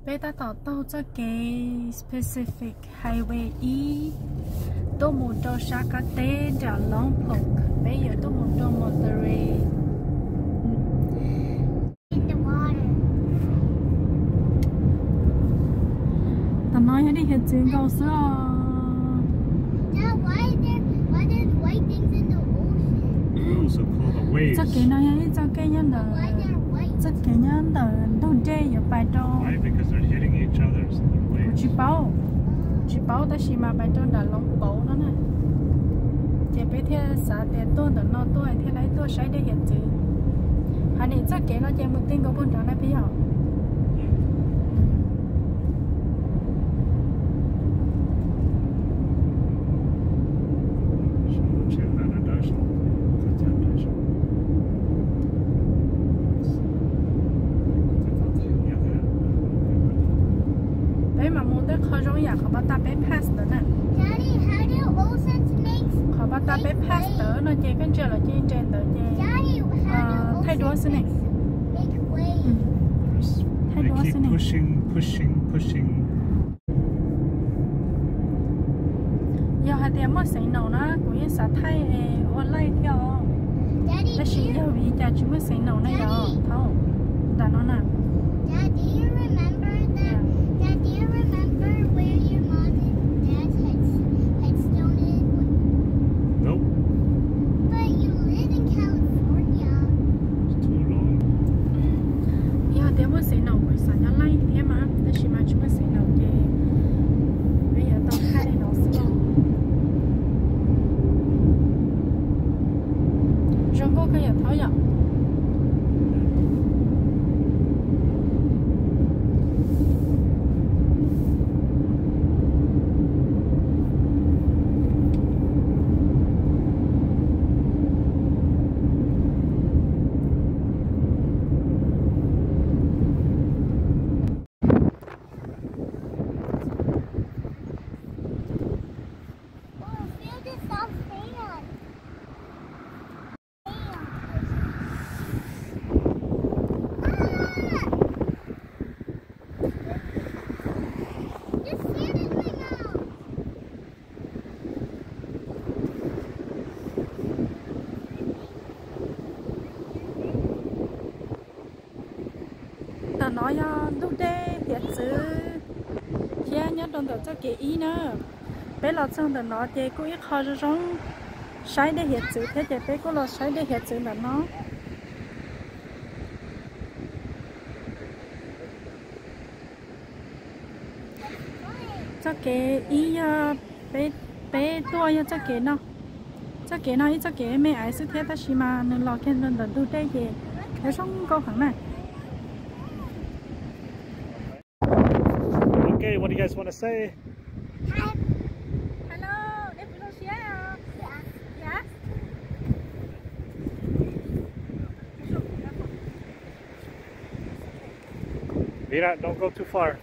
Peb tab tom taug txoj kev Pacific Highway ib tuaj mus rau sab qab teb nram Lompoc, peb yuav tuaj mus rau Monterrey. Tam no yog dej hiav txwv nkaus xwb os. Txoj kev no yog ib txoj kev nyob ntawm, txoj kev nyob ntawm ntug dej yuav pais rau, kuv tsis paub, tsis paub tab sis mas pais rau nram Lompoc no na. Ces peb thiaj xav tias tuaj ntawm no tuaj thiaj li tuaj saib dej hiav txwv. Hais nim txoj kev no ces mus ti nkaus puag nrad na peb yom. Peb mam mus tej qho zoo yam qhov pas tas peb pass ntawd na. Qhov pas tas peb pass ntawd no ces koj ntsia los cia nres ntawd ces thaij duab xwb ne. Thaij duab xwb ne. Yog hais tias muaj signal na kuv yeej xav thaij ua live thiab os. Tab sis yog vim li cas tsis muaj signal na yog thaum nram no na. Yog tias muaj signal kuv xav nyob live thiab mas tab sis mas tsis muaj signal ces peb yuav tau thaij li no xwb. Zoo nkauj kawg yam thaub yom. Ntawm no yog ntug dej hiav txwv thiab nyob rau ntawm txoj kev ib na. Peb los txog ntawm no ces kuj ib qho zoo zoo saib dej hiav txwv thiab ces peb kuj los saib dej hiav txwv ntawm no. Txoj kev ib yog peb tuaj yog txoj kev no. Txoj kev no ib txoj kev me aiv xwb thiab tab sis mas nws los kiag ntawm ntug dej ces zoo nkauj heev na. Okay, what do you guys want to say? Hello, em Phú Lộc xíu à? Dạ. Dạ. Mira, don't go too far.